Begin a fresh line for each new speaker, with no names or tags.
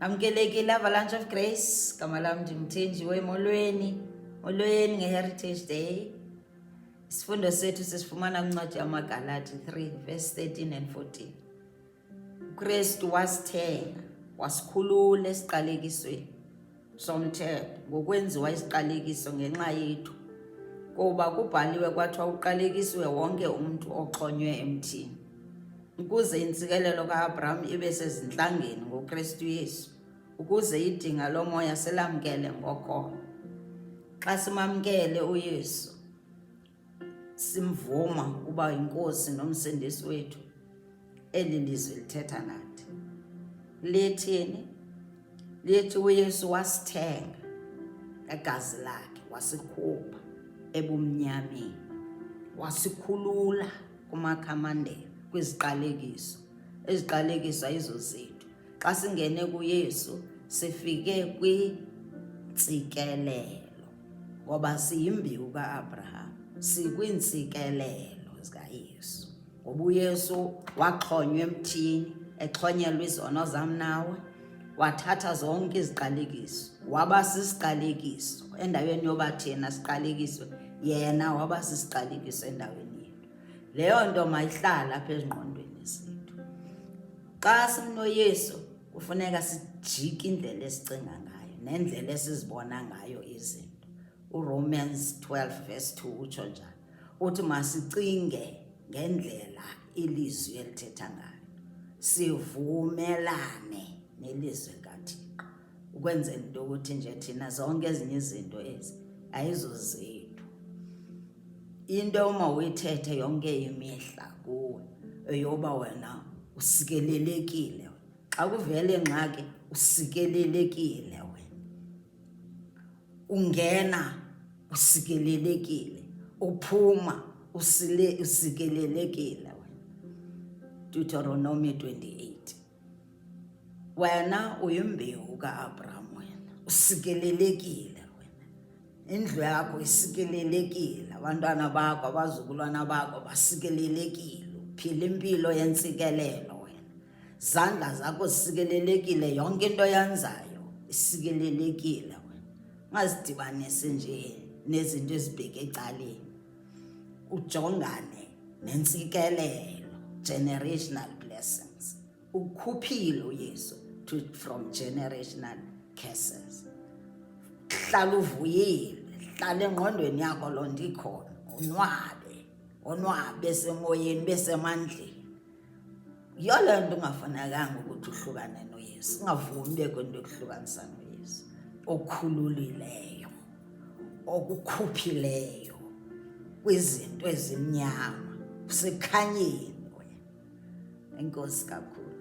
Namkelekile Avalanche of Grace, gama lam ndimthenjiwe. Molweni, molweni ngeHeritage Day. Isifundo sethu sisifumana kwincwadi yamaGalati 3 verse 13 and 14. UKristu wasithenga, wasikhulula esiqalekisweni somthetho ngokwenziwa isiqalekiso ngenxa yethu. Kuba kubhaliwe kwathiwa uqalekisiwe wonke umntu oxhonywe emthini, ukuze intsikelelo ka-Abraham ibe sezintlangeni ngoKristu Yesu, ukuze idinga lomoya silamkele ngokholo. Xa simamkele uYesu, simvuma ukuba yinkosi nomsindisi wethu, eli lizwi lithetha nathi. Lithini? Lithi uYesu wasithenga ngegazi lakhe, wasikhupha ebumnyameni, wasikhulula kumakhamandela, kwiziqalekiso. Iziqalekiso ayizozethu. Xa singene kuYesu sifike kwintsikelelo, ngoba siyimbewu ka-Abraham, sikwiintsikelelo zikaYesu. Ngoba uYesu waxhonywa emthini, exhonyelwa izono zam nawe, wathatha zonke iziqalekiso, waba sisiqalekiso endaweni yoba thina siqalekiswe, yena waba sisiqalekiso endaweni yethu. Leyo nto mayihlale apha ezingqondweni zethu. Xa sinoYesu kufuneka sijike indlela esicinga ngayo nendlela esizibona ngayo izinto. URomans 12 verse 2 utsho njalo. Uthi masicinge ngendlela ilizwi elithetha ngayo, sivumelane nelizwi likaThixo, ukwenzela into yokuthi nje thina zonke ezinye izinto ezi ayizozethu. Into uma uyithethe yonke imihla kuwe eyoba wena usikelelekile. Xa kuvela ingxaki, usikelelekile wena. Ungena usikelelekile, uphuma usile usikelelekile wena. Deuteronomy 28. Wena uyimbewu kaAbraham, wena usikelelekile wena. Indlu yakho isikelelekile, abantwana bakho, abazukulwana bakho basikelelekile. Uphila impilo yentsikelelo wena. Zandla zakho zisikelelekile, yonke into oyenzayo isikelelekile wena. Ungazidibanisi nje nezinto ezibheke ecaleni, ujongane nentsikelelo, generational blessings. Ukhuphile uYesu to from generational curses. Hlala uvuyile, hlala engqondweni yakho loo nto ikhona, onwabe, onwabe semoyeni, besemandleni. Yiyo le nto ungafanelanga ukuthi uhlukane noYesu, ungavumi ubekho into yokuhlukanisa noYesu okhululileyo, okukhuphileyo kwizinto ezimnyama, usekhanyeni wena. Enkosi kakhulu.